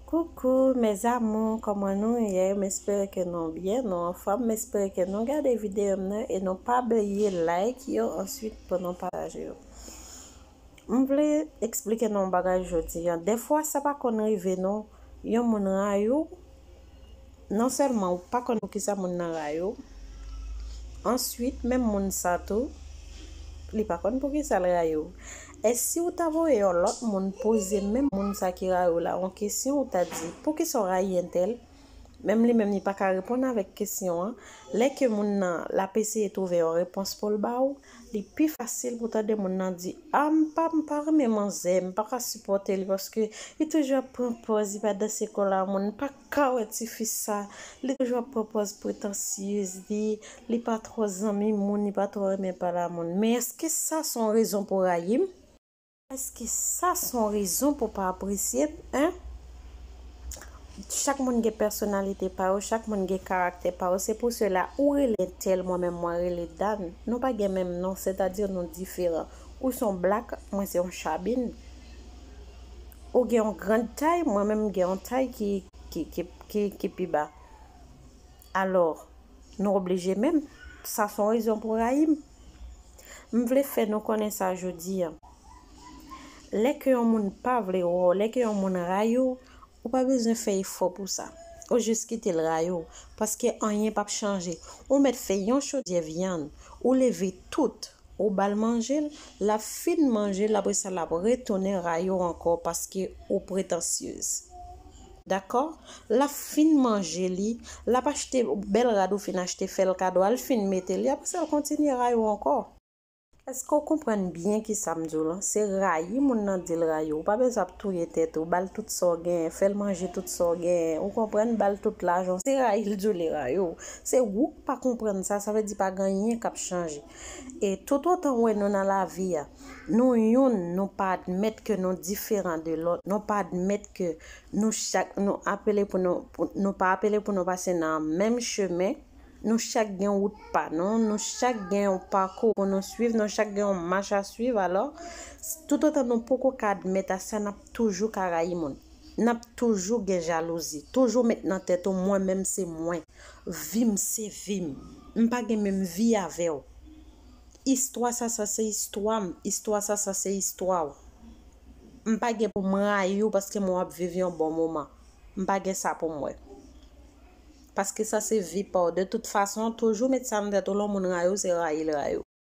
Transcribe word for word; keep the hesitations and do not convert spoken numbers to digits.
Coucou mes amours, kòman nou ye? M espere ke nou byen, nou anfòm. M espere ke nou gade videyo m nan e nou pa bliye like yo, answit pou nou pataje yo. M vle eksplike nou yon bagay jodi a. Dèfwa sa pa konn rive nou, yon moun rayi w, non sèlman ou pa konn poukisa moun nan rayi w, answit menm moun sa tou, li pa konn poukisa l rayi w. E si w ta voye yon lòt moun poze menm moun sa ki rayi w la yon kesyon, ou ta di, "Poukisa w rayi entèl?" Menm li menm li pa ka reponn avèk kesyon an. Lè ke moun nan l ap eseye twouve yon repons pou l ba w, li pi fasil pou tande moun nan di, "A, m pa, m pa renmen manzè, m pa ka sipòte li paske li toujou ap pran pòz, li pa danse kò l a moun, m pa ka wè tifi sa, li toujou ap pran pòz pretansyez, li, li pa twò zanmi moun, li pa twò renmen pale a moun." Men èske sa se yon rezon pou rayi m? Èske sa se yon rezon pou pa apresye m, en? Chak moun gen pèsonalite pa yo, chak moun gen karaktè pa yo. Se pou sela ou rele entèl, mwen menm mwen rele Dan. Nou pa gen menm non, sètadi nou diferan. Ou se yon blak, mwen se yon chabin. Ou gen yon grann tay, mwen menm m gen yon tay ki, ki, ki, ki, ki pi ba. Alò, nou oblije menm. Sa se yon rezon pou rayi m. M vle fè nou konnen sa jodi a. Lè ke yon moun pa vle wè w, lè ke yon moun rayi w, ou pa bezwen fè efò pou sa. Ou jis kite l rayi w, paske anyen p ap chanje. Ou mèt fè yon chodyè vyann, ou leve tout, ou ba l manje l, l ap fin manje l, apre sa l ap retounen rayi w ankò paske ou pretansyez. Dakò? L ap fin manje li, l ap achte bèl rad ou fin achte, fè l kado, al fin mete li, apre sa l kontinye rayi w ankò. Èske w konprann byen kisa m di w lan? Se rayi moun nan di l rayi w. Ou pa bezwen ap touye tèt ou, ba l tout sa w genyen, fè l manje tout sa w genyen. Ou konprann? Ba l tout lajan w. Se rayi l di w li rayi w. Se ou k pa konprann sa, sa vle di pa gen anyen k ap chanje. E toutotan w wè nou nan lavi a, nou youn, nou pa admèt ke nou diferan de lòt. Nou pa admèt ke nou chak, nou apele pou nou, pou, nou pa apele pou nou pase nan menm chemen. Nou chak gen wout pa nou, nou chak gen yon pakou pou nou swiv, nou chak gen yon mach a swiv. Alò, toutotan nou poko ka admèt a sa, n ap toujou ka rayi moun. N ap toujou gen jalouzi. Toujou met nan tèt ou, mwen menm se mwen. Vi m se vi m. M pa gen menm vi avè w. Istwa sa, sa se istwa m. Istwa sa, sa se istwa w. M pa gen pou m rayi w paske mwen w ap viv yon bon moman. M pa gen sa pou m wè. Paske sa se vi pa w. De tout fason, toujou met sa nan tèt ou, lè yon moun rayi w, se rayi l rayi w.